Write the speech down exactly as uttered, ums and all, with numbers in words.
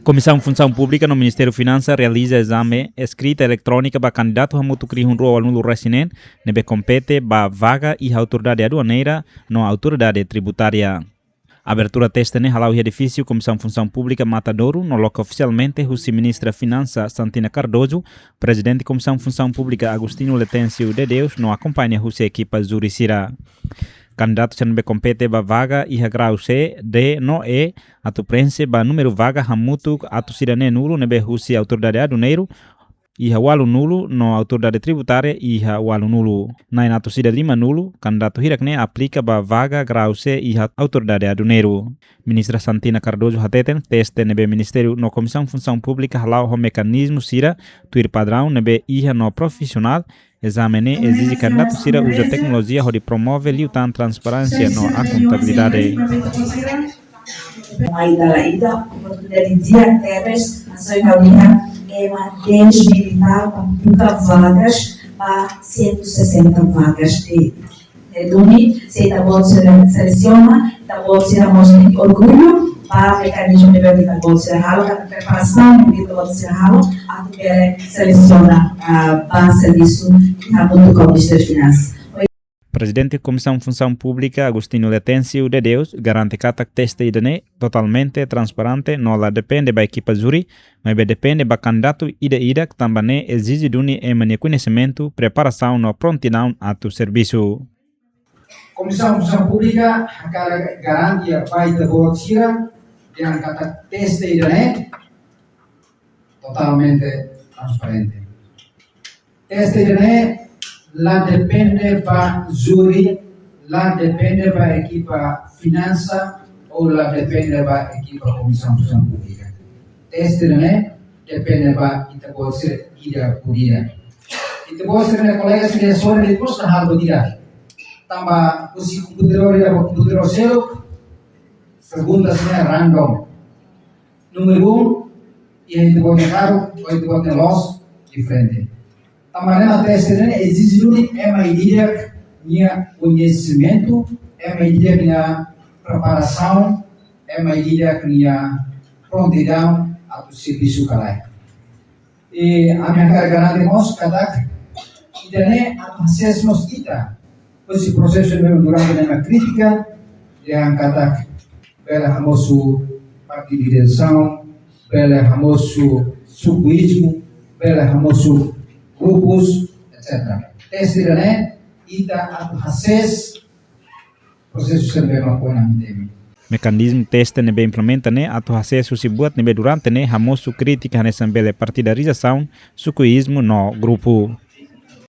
Komisaun Funsaun Públika no Ministériu Finansa realiza ezame eskrita eletrónika ba kandidatu hamutuk rihun rua ualunulu-resin-neen ne'ebé kompete ba vaga iha Autoridade Aduaneira no Autoridade Tributária. Abertura teste ne'e hala'o iha edifísiu Komisaun Funsaun Públika Matadouro no loke ofisialmente husi Ministra Finansa Santina Cardoso, Prezidente Komisaun Funsaun Públika Agostinho Letêncio de Deus no akompaña husi ekipa júri sira. Kandidatu sira ne'ebé kompete ba vaga iha grau C, D no E atu preenxe ba númeru vaga hamutuk atus ida neenulu ne'ebé husi Autoridade Aduaneira iha ualunulu no Autoridade Tributária iha ualunulu. Na'in atus ida limanulu, kandidatu hirak-ne'e aplika ba vaga grau C iha Autoridade Aduaneira. Ministra Santina Cardoso hateten, teste ne'ebé Ministériu no Komisaun Funsaun Públika hala'o ho mekanizmu sira tuir padraun ne'ebé iha no profisionál, ezame ne'e ezije kandidatu sira uza teknolojia hodi promove liután transparénsia no akontabilidade. Mai dala ida oportunidade di'ak tebes, nasaun ha'u iha ema desabilitadu ba buka vagas ba cento e sessenta vagas de, de duni, se ita-boot sele-, selesiona, ita-boot sira mós tenke orgullu ba mekanizmu ne'ebé ita-boot sira halo, ka preparasaun ne'ebé ita-boot sira halo, atu bele selesiona, ah, ba servisu iha hamutuk ho Ministériu Finansa. Prezidente Komisaun Funsaun Públika Agostinho Letêncio de Deus garante katak teste ida-ne'e totalmente transparente no la depende ba ekipa júri, maibé depende ba kandidatu ida-idak, tanba ne'e ezije duni ema nia koñesimentu, preparasaun no prontidaun atu servisu. Komisaun Funsaun Públika hakarak garante ba ita-boot sira dehan katak teste ida-ne'e totalmente transparente. Teste ida-ne'e la depende ba júri, la depende ba ekipa finansa, ou la depende ba ekipa Komisaun Funsaun Públika. Teste ida-ne'e depende ba ita-boot sira ida por ida. Ita-boot sira-nia kolega sira sore de posta hal bodira. Tanba husi komputadór ida ba komputadór seluk, perguntas ne'e random. Númeru um, iha ita-boot nia karuk, ou ita-boot nia loos, diferente. Tanba ne'e teste ne'e ezije duni ema ida-idak nia koñesimentu, ema ida-idak nia preparasaun, ema ida-idak nia prontidaun atu servisu ka lae. I ami hakarak garante mós katak ida-ne'e atu hasees mós ita. Husi prosesu ne'e durante ne'e ema kritika, dehan katak bele hamosu partidarizasaun, bele hamosu sukuizmu, bele hamosu grupus, et cetera. Teste ida-ne'e ita atu hasees prosesu sira ne'ebé mak ona ami temi. Mekanizmu teste ne'ebé implementa ne'e atu hasees husi buat ne'ebé durante ne'e hamosu kritika hanesan bele partidarizasaun, sukuizmu no grupu.